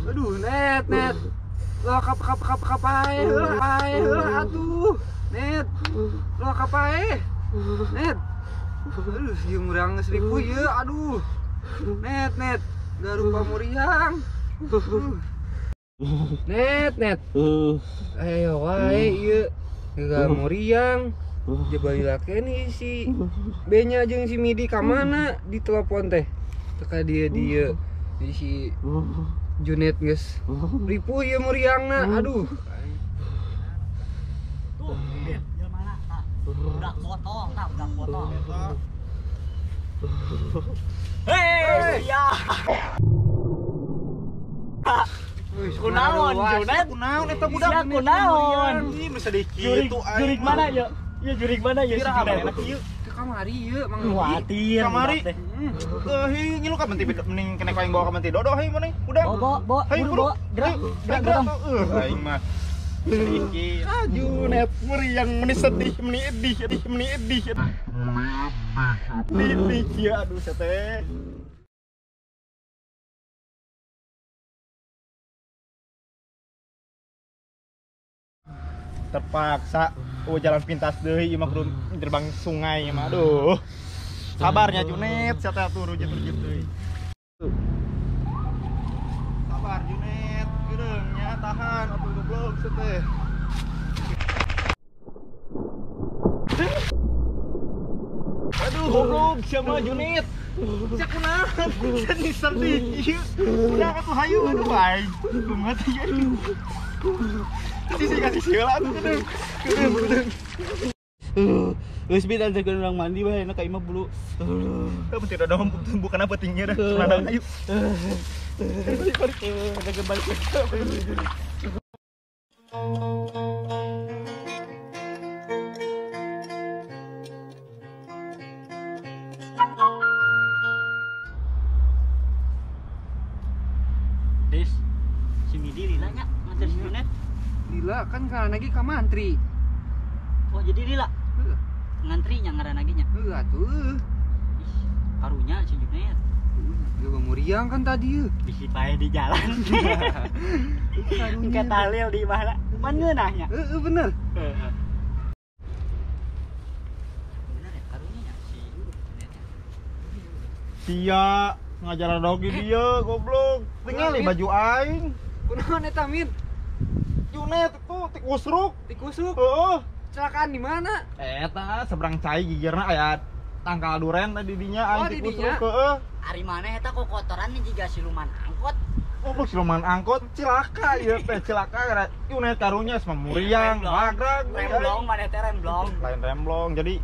Aduh, net, net. Lo kap kap kap kapae, heula heula atuh. Net. Lo kapae. Net. Aduh, ieu murang geus ripuh ieu, aduh. Net, net. Garupa muriang. Net, net. Ayo wae ieu. Gak muriang. Jabalila keneh si Benya jeung si Midi ka mana di telepon teh. Teka dia dia. Jadi si Junet geus ripuh ieu muriangna. Aduh. Tuh, jelema tah. Budak botol, tah budak botol. Hei, ya. Kunaon Junet? Kunaon eta budak? Kunaon? Ih, nu sedih kitu aing. Jurik mana ya? Ya jurik mana ya si Junet? Ke kamari ieu Mang Khawatir. Kamari. Heuh, ngilu ka menti mending kena aing bawa ka menti dodo heuh maneh. Udah. Bawa, bawa, bawa. Gerak, gerak, gerak. Aing mah sedih. Ah, Junet meriang meni sedih, meni edih, edih, meni edih. Edih ya aduh teh. Terpaksa oh jalan pintas deui ieu mah kudu terbang sungai mah aduh. Sabarnya Junet, sia teh atuh rujit-rujit deui. Sabar Junet, geureung nya tahan atuh goblok sia teh. Aduh goblok sia mah Junet. Sia kunaon? Sia sedih ieu. Udah atuh hayu aduh aing. Kumaha teh aduh. Sisi kasih siala atuh kedeung. Kedeung kedeung. Geus bid anterkeun urang mandi bae enak ka imah bulu. Teu penting dodo bukan apa tinggi dah. Senadang ayo. Balik balik. Balik balik. Des, si Midi lila nya nganter si Junet. Lila kan karena lagi ka mantri. Oh jadi lila? Heeh. Ngantrinya ngaran lagi nya? Heeh atuh. Ih, karunya si Junet. Dia muriang kan tadi euy. Bisi pae di jalan. Karunya. Engke tahlil di imahna. Mun ngeunah nya. Heeh bener. Heeh. Bener ya karunya nya si Junet. Sia ngajaran dogi dia goblok. Tingali baju aing. Kunaon eta Min? Junet itu tikusruk. Tikusruk? Heeh. Kecelakaan di mana? Eta seberang cai gigirna aya tangkal duren tadi dinya aing tikusruk heeh. Ari maneh eta kok kotoran jiga siluman angkot. Goblok siluman angkot cilaka ieu teh cilaka gara Junet karunya sama muriang, magrag, remblong maneh teh remblong. Lain remblong jadi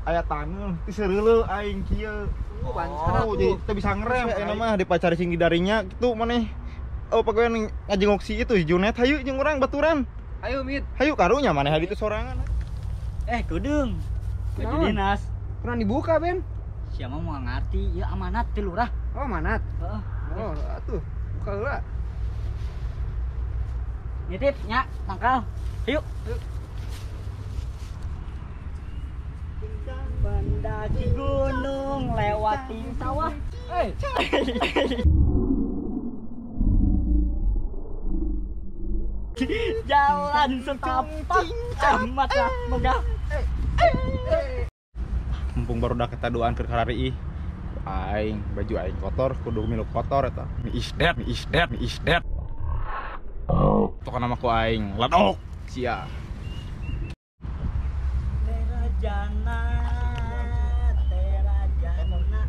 aya taneuh tisereuleuh aing kieu. Oh, oh jadi teu bisa ngerem ayeuna mah dipacari sing di darinya kitu maneh. Oh pokoknya ngajengok si itu Junet hayu jeung urang baturan. Hayu Mit. Hayu karunya maneh hadi itu sorangan. Eh kudeung. Baju dinas. Pernah dibuka, Ben? Siapa mau ngerti, ya amanat ti lurah. Oh, amanat. Heeh. Oh, atuh. Buka heula. Nitip nya tangkal. Hayu. Mendaki gunung lewati sawah. Eh. Jalan setapak amatlah megah. Mumpung baru dah kita doan keur karari ih. Aing baju aing kotor kudu milu kotor eta. Is dead, is dead, is dead. Pokona mah ku aing ledok sia. Terajana, terajana.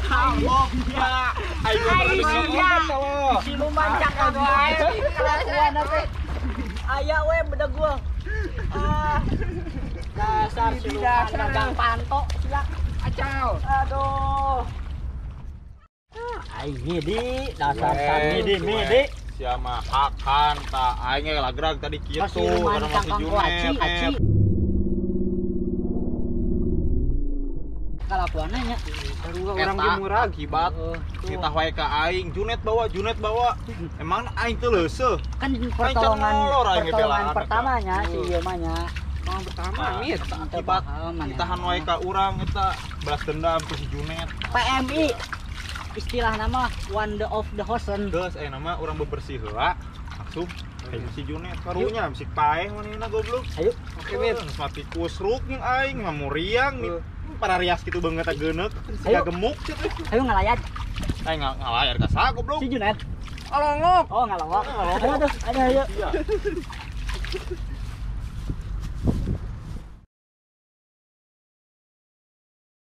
Amok ya. Aing siluman cakap wae kelakuan teh. Aya we beda gua. Ah. Dasar siluman dagang panto sia. Acau. Aduh. Aing midi, dasar midi midi. Sia mah hakan ta aing ge lagrag tadi kitu karena masih Junet. Kalakuanna nya. Sarua urang ge murag kibat. Kita wae ka aing, Junet bawa, Junet bawa. Emang aing teu leuseuh. Kan pertolongan pertamanya si ieu mah nya. Pertolongan pertama mit. Kibat ditahan wae ka urang eta balas dendam ke si Junet. PMI istilah nama one the of the hosen. Geus aya nama urang bebersih heula langsung aing si Junet karunya musik paeh manehna goblok. Ayo. Oke mit. Geus mati kusruk jeung aing ngamuriang mit. Para rias kitu banget geuneuh siga gemuk cenah. Ayo ngalayat. Aing ngalayar ka saha goblok. Si Junet. Alongok. Oh ngalongok. Ayo tuh, ayo ayo.